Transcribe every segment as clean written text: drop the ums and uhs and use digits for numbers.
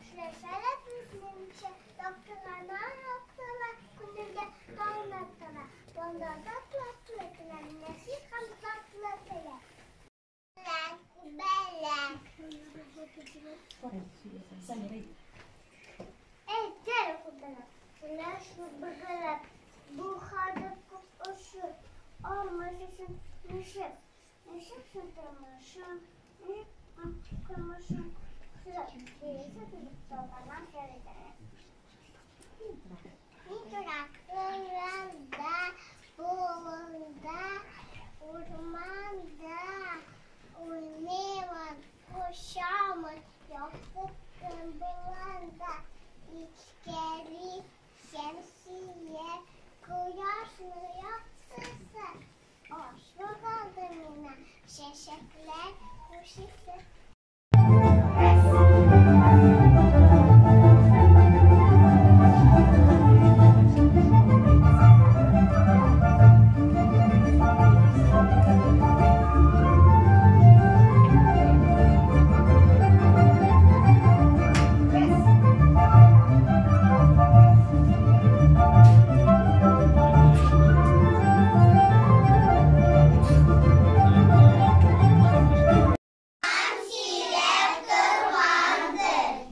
Эшләсәләр безнеңчә, яктылана яктыла, күңелгә таң атыла. Балаларда татлы теләм, нәфис һәм затлы теләк. Күбәләк, күбәләк. Әйтер күбәләк, кояш бөгелеп, бу хәзер күп очыр, алмас өчен ничек, ничек соң тормышың, ничек тормышың, Мин торак урында, болында, урманда уйныймын, кочамын, якты көн булганда, Ичкәли шәмсия, кояшның яктысы, Ачык алды миңа чәчәкләр күршесе.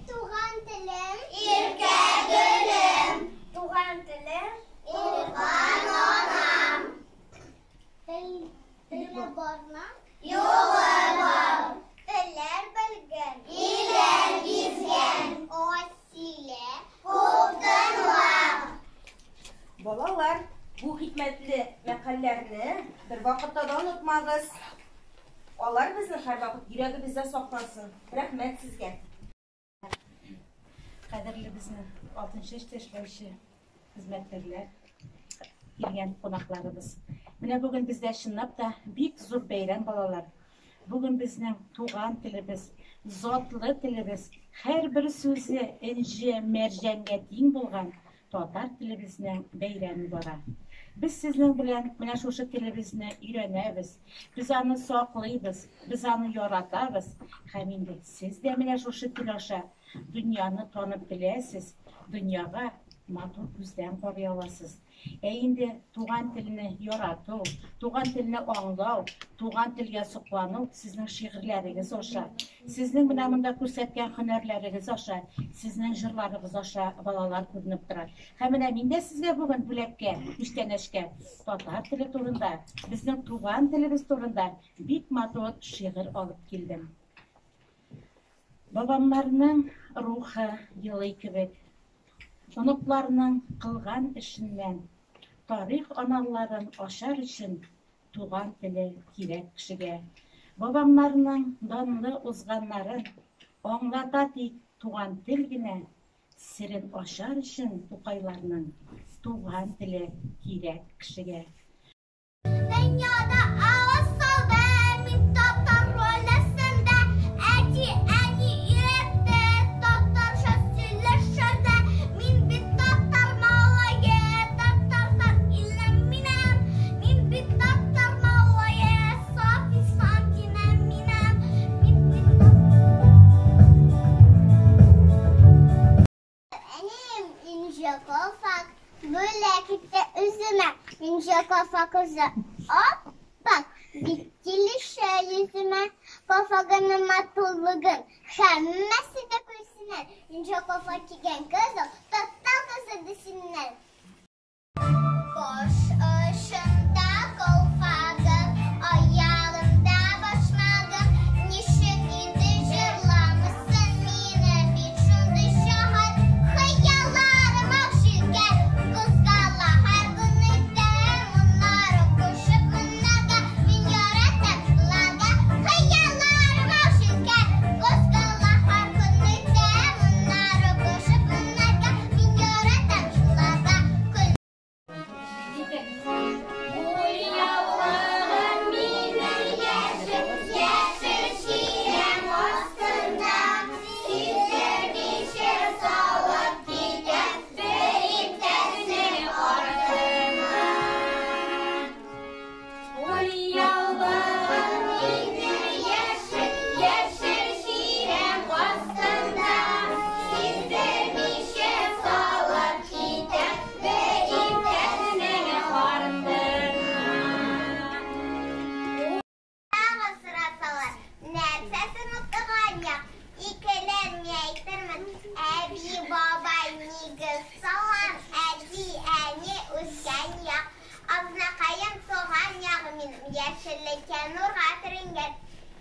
Туган телем, иркә гөлем. Туган телем, туган анам. Теле барның юлы бар. Телләр белгән, илләр гизгән. Аз сөйлә, күп тыңла. Балалар, бу хикмәтле мәкальләрне бервакытта да онытмагыз. Алар безнең һәрвакыт йөрәгебездә саклансын. Рәхмәт сезгә. Кадерле безнең Алтын Чәчтә эшләүче хезмәткәрләр, килгән кунакларыбыз. Менә бүген бездә чынлап та бик зур бәйрәм, балалар. Бүген безнең туган телебез, затлы телебез, һәрбер сүзе энҗе, мәрҗәнгә тиң булган татар телебезнең бәйрәме бара. Без сезнең белән менә шушы телебезне өйрәнәбез, без аны саклыйбыз, без аны яратабыз һәм инде сез дә менә шушы тел аша дөньяны танып беләсез, дөньяга матур күздән карый аласыз. Ә инде туган телне ярату, туган телне аңлау, туган телгә соклану сезнең шигырьләрегез аша, сезнең менә монда күрсәткән һөнәрләрегез аша, сезнең җырларыгыз аша балалар күренеп тора. Һәм менә мин дә сезгә бүген бүләккә, күчтәнәчкә татар теле турында, безнең туган телебез турында бик матур шигырь алып килдем. Бабамнарның рухы елый кебек, Оныкларның кылган эшеннән тарих аналларын ачар өчен туган теле кирәк кешегә. Бабамнарның данлы узганнарын аңлата тик туган тел генә, серен ачар өчен Тукайларның туган теле кирәк кешегә. Дөньяда аваз салды, мин татар гаиләсендә. Әти-әни өйрәтте татарча сөйләшергә. Мин бит татар малае, Татарстан илем минем. Мин бит татар малае, саф ислам динем минем. Мин бит Әнием инҗе калфак бүләк итте үземә. Инҗе калфак үзе ап-ак, бик килешә йөземә. Калфагының матурлыгын һәммәсе дә күрсеннәр. Инҗе калфак кигән кыз ул, татар кызы дисеннәр. Баш очында калфагым, аягымда башмагым. Ничек инде җырламасын мине бит шундый шаһар. Хыялларым ак җилкән, кузгала һәр көн иртән. Моңнарым кушып моңнарга, мин яратам җырларга. Хыялларым ак җилкән, кузгала һәр көн иртән. Моңнарым кушып моңнарга, мин яратам җырларга.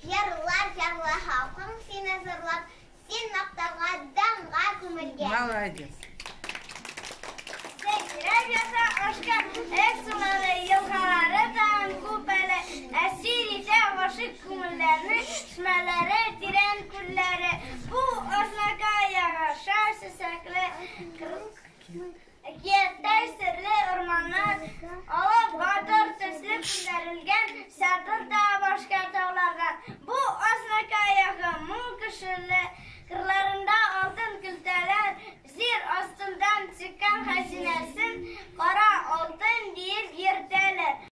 Җырлар җырла халкың сине зурлап, Син мактауга, данга күмелгән. Молодец. Сәйрәп ята ашкан эк сулары, елгалары тагын күп әле. Әсир итә гашыйк күңелләрне, чишмәләре, тирән күлләре. Бу Азнакай ягы, шау чәчәкле, әкияттәй серле урманнар, алып батыр төсле күтәрелгән сатыр та башка таулардан. Бу Азнакай ягы, моң кешеле, кырларында алтын көлтәләр, җир астыннан чыккан хәзинәсен кара алтын диеп йөртәләр.